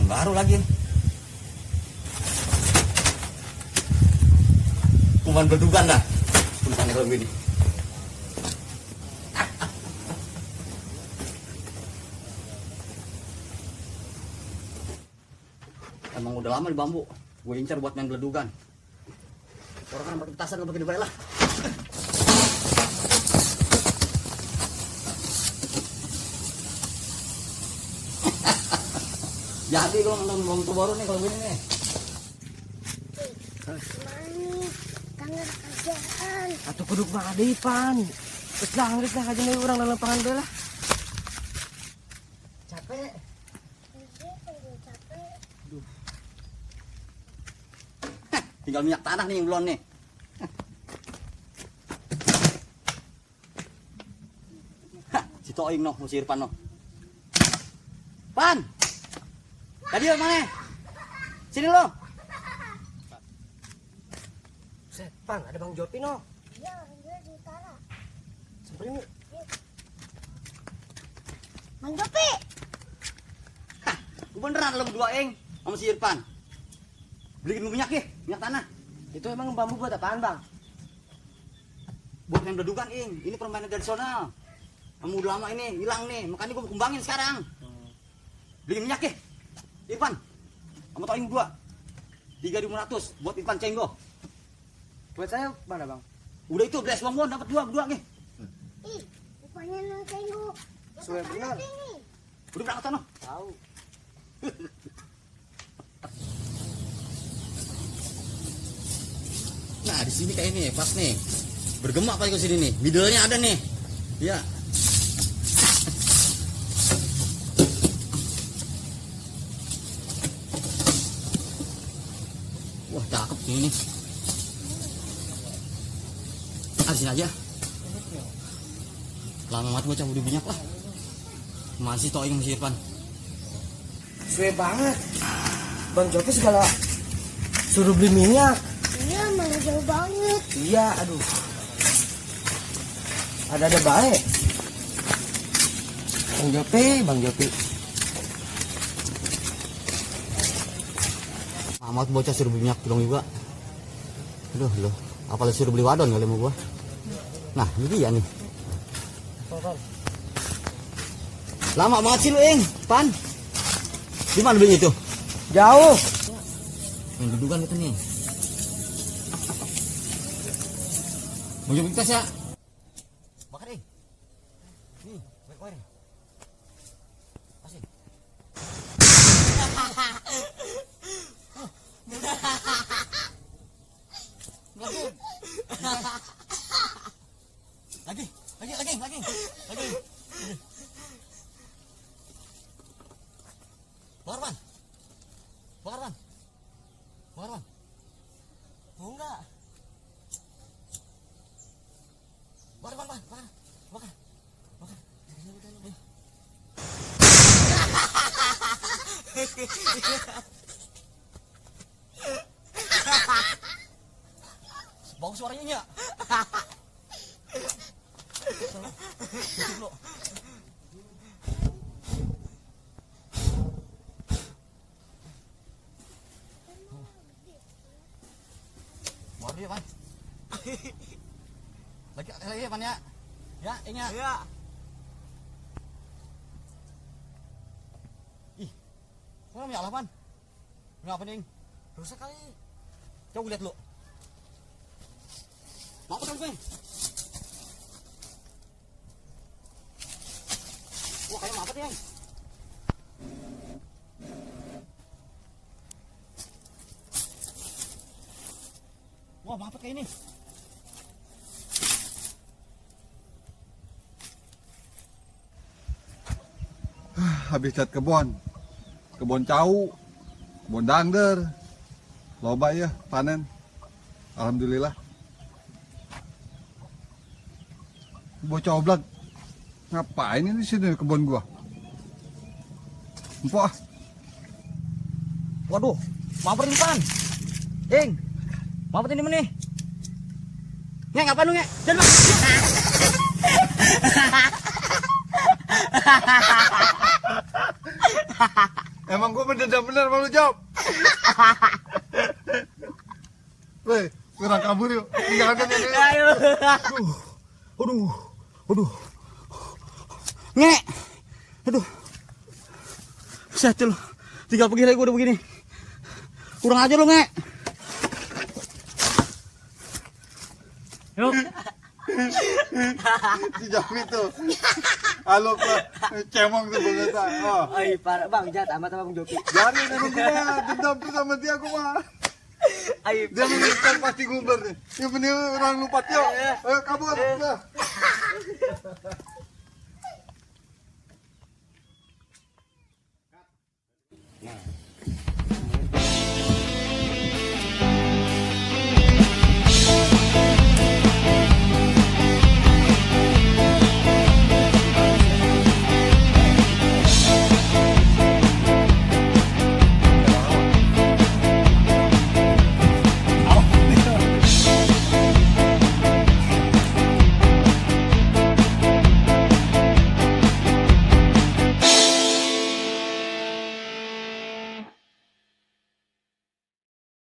baru lagi. Kuman berdugan dah. Tulisannya kalau begini. Emang udah lama di bambu. Gue incar buat main beledugan. Orang kan pakai petasan nggak pakai dibalik lah. Jadi kalau nonton bambu baru nih kalau gini nih. Mani, kangen kerjaan. Atau kuduk madipan. Terus langit lah aja nih orang dalam lapangan bela. Capek. Capek. Tinggal minyak tanah nih yang belum nih. Si Toing noh, si Irfan noh. Pan! Tadi mana? Sini lo. Sepan, ada Bang Jopi no. Iya, dia di utara. Samperin yuk. Bang Jopi. Gue beneran lo berdua eng sama si Irfan. Beliin gue minyak ya, minyak tanah. Itu emang bambu buat apaan Bang? Buat main beledugan ing. Ini permainan tradisional. Kamu udah lama ini hilang nih, makanya gue kembangin sekarang. Beliin minyak ya, Irfan. Kamu Toing berdua. 3.500 buat Irfan Cenggo. Buat saya mana Bang? Udah itu beres bang dapat dua berdua nih. Ih, rupanya nang cenggu. Suwe benar. Udah berangkat sana. Tahu. Nah di sini kayak ini pas nih. Bergema apa ke sini nih? Middle-nya ada nih. Ya. Wah cakep ini nih. Ah, sini aja. Lama banget bocah udah minyak lah. Masih Toing masih Irfan. Suwe banget. Bang Jopi segala suruh beli minyak. Iya, mana jauh banget. Iya, aduh. Ada baik. Bang Jopi. Amat bocah suruh beli minyak tulung juga. Aduh loh, apalagi suruh beli wadon kali mau gua. Nah, ini dia nih. Lama banget sih lu, Eng. Pan. Di mana belinya itu? Jauh. Yang dudukan itu nih. Mau coba kita ya? Bakar, Eng. Nih, bakar. Asik. Lagi. Bakar, Ban. Mau enggak? Bakar. Bagus suaranya ya. Tutup lo. Baru ya, Pan. Lagi ya, Pan ya. Ya, ingat. Iya. Ih. Kok nyala, Pan? Ngapa nih? Rusak kali. Coba lihat lo. Mau apa dong, wah, kayak apa nih, wah, apa kayak ini? Habis cat kebon cau, kebon dangder, loba ya panen, alhamdulillah. Bocah oblak ngapain ini sini kebun gua? Empok ah. Waduh, mampir Pan. Ing, mampir ini mana? Nge, ngapain lu nge? Jangan bang. Emang gue mendendam bener sama lu, Job? Weh, kurang kabur yuk. Tinggalkan ini. Ayo. Aduh. Nge. Aduh. Set lu. Tinggal pergi lagi gua udah begini. Kurang aja lu, Nge. Yuk. Si Job itu. Halo, Pak. Cemong tuh banget. Oh. Ay, parah bang, jahat amat sama Bang Jopi. Jangan emang dia dendam tuh sama dia aku mah. Ay, Dia menginginkan pasti gubar nih. Yang penting orang lupa yuk. Ayo kabur. Udah. Nah,